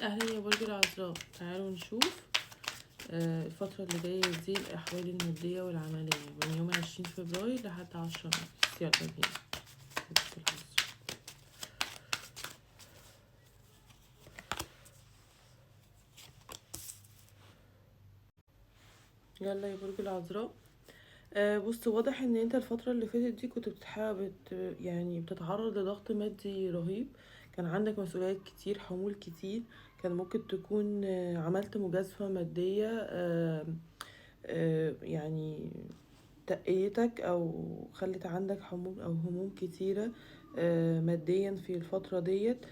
أهلا يا برج العذراء. تعالوا نشوف الفترة اللي جاية دي الأحوال المادية والعملية من يوم 20 فبراير لحد 10 مارس. يلا بينا. يلا يا برج العذراء. بص، واضح ان انت الفترة اللي فاتت دي كنت بتحاول يعني بتتعرض لضغط مادي رهيب. كان عندك مسؤوليات كتير، حمول كتير. كان ممكن تكون عملت مجازفة مادية، يعني تقيتك او خلت عندك حمول او هموم كتيرة ماديا في الفترة ديت.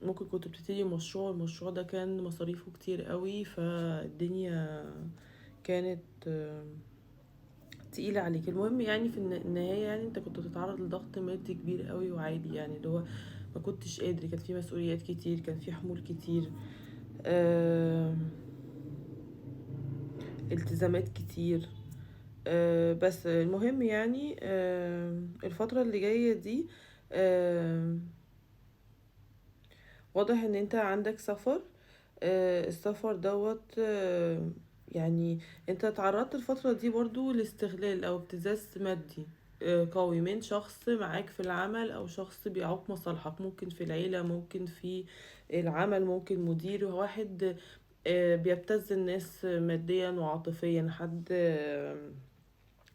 ممكن كنت بتبتدي مشروع، المشروع ده كان مصاريفه كتير قوي، فالدنيا كانت تقيلة عليك. المهم يعني في النهاية يعني انت كنت بتتعرض لضغط مادي كبير قوي وعالي، يعني اللي هو ما كنتش قادر، كان في مسؤوليات كتير، كان في حمول كتير، التزامات كتير. بس المهم يعني الفترة اللي جاية دي واضح ان انت عندك سفر. السفر دوت، يعني انت تعرضت الفترة دي برضو لاستغلال او ابتزاز مادي قوي من شخص معاك في العمل، او شخص بيعوق مصالحك، ممكن في العيلة، ممكن في العمل، ممكن مدير، واحد بيبتز الناس ماديا وعاطفيا، حد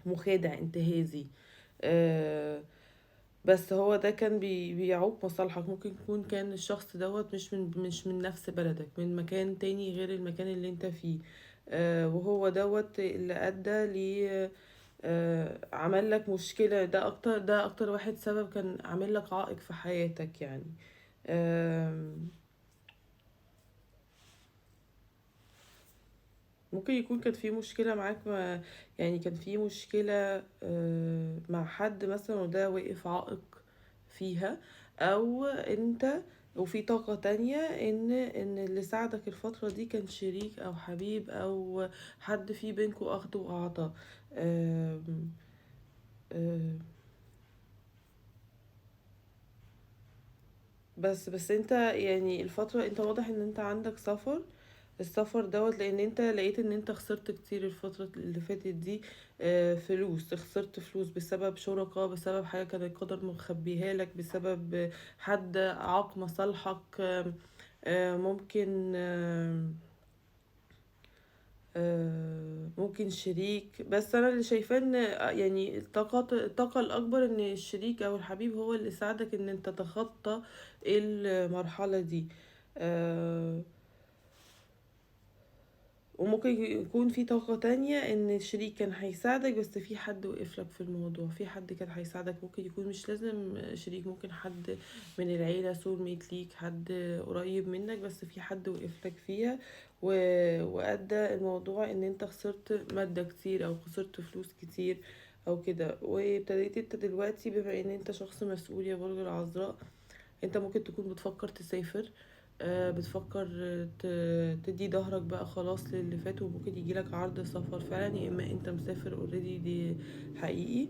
مخادع انتهازي. بس هو ده كان بيعوق مصالحك. ممكن يكون كان الشخص دوت مش من نفس بلدك، من مكان تاني غير المكان اللي انت فيه، وهو دوت اللي ادى ل عمل لك مشكلة. ده اكتر واحد سبب كان عامل لك عائق في حياتك يعني. ممكن يكون كان في مشكلة معاك، يعني كان في مشكلة مع حد مثلا، وده وقف عائق فيها، او انت وفي طاقة تانية ان اللي ساعدك الفترة دي كان شريك او حبيب او حد في بينكو اخد وعطا. آم، آم، بس انت يعني الفترة، انت واضح ان انت عندك سفر. السفر دوت لان انت لقيت ان انت خسرت كتير الفترة اللي فاتت دي، فلوس، خسرت فلوس بسبب شركاء، بسبب حاجة كان القدر مخبيها لك، بسبب حد عاق مصالحك. ممكن شريك. بس انا اللي شايفاه ان يعني الطاقة الاكبر ان الشريك او الحبيب هو اللي ساعدك ان انت تتخطى المرحلة دي. وممكن يكون في طاقة تانية ان الشريك كان هيساعدك، بس في حد وقف لك في الموضوع، في حد كان هيساعدك. ممكن يكون مش لازم شريك، ممكن حد من العيلة، سول ميت ليك، حد قريب منك، بس في حد وقف لك فيها وأدى الموضوع ان انت خسرت مادة كتير او خسرت فلوس كتير او كده. وابتديت انت دلوقتي بما ان انت شخص مسؤول يا برج العذراء، انت ممكن تكون بتفكر تسافر، بتفكر تدي ظهرك بقى خلاص للي فات، وممكن يجيلك عرض سفر فعلا، يا اما انت مسافر اوريدي، دي حقيقي.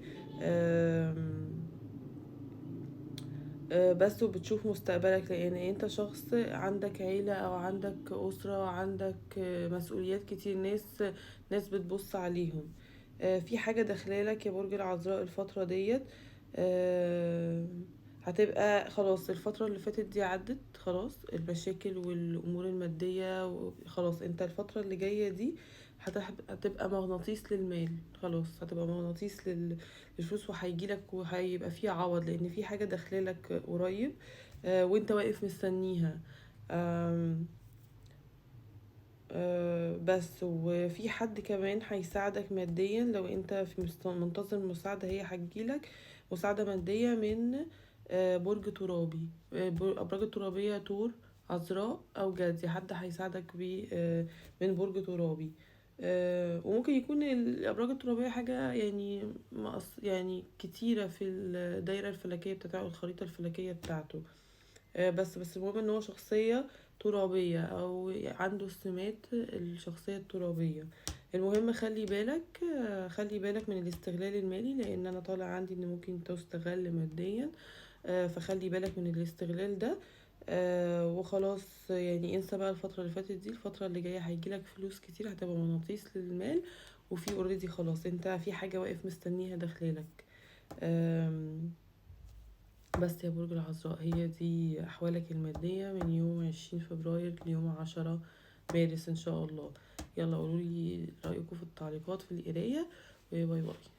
بس وبتشوف مستقبلك، لان انت شخص عندك عيلة او عندك اسرة، عندك مسؤوليات كتير، ناس بتبص عليهم. في حاجة داخلالك يا برج العذراء الفترة ديت، هتبقى خلاص الفترة اللي فاتت دي عدت خلاص، المشاكل والأمور المادية خلاص. انت الفترة اللي جاية دي هتبقى مغناطيس للمال، خلاص هتبقى مغناطيس للفلوس، وهيجيلك وهيبقى فيه عوض، لأن في حاجة داخلالك قريب، وانت واقف مستنيها. بس وفي حد كمان هيساعدك ماديا لو انت في منتظر مساعدة، هي هتجيلك مساعدة مادية من برج ترابي، أبراج الترابية، تور، عذراء أو جدي، حد هيساعدك من برج ترابي. وممكن يكون الأبراج الترابية حاجة كتيرة في الدايرة الفلكية بتاعته أو الخريطة الفلكية بتاعته. بس المهم إن هو شخصية ترابية أو عنده سمات الشخصية الترابية. المهم خلي بالك من الاستغلال المالي، لأن أنا طالع عندي إن ممكن تستغل ماديا، فخلي بالك من الاستغلال ده. وخلاص يعني انسى بقى الفترة اللي فاتت دي. الفترة اللي جاية هيجيلك فلوس كتير، هتبقى مغناطيس للمال، وفي already خلاص انت في حاجة واقف مستنيها داخلالك. بس يا برج العذراء هي دي أحوالك المادية من يوم 20 فبراير ليوم 10 مارس إن شاء الله. يلا قولولي رأيكم في التعليقات في القراية، و bye bye.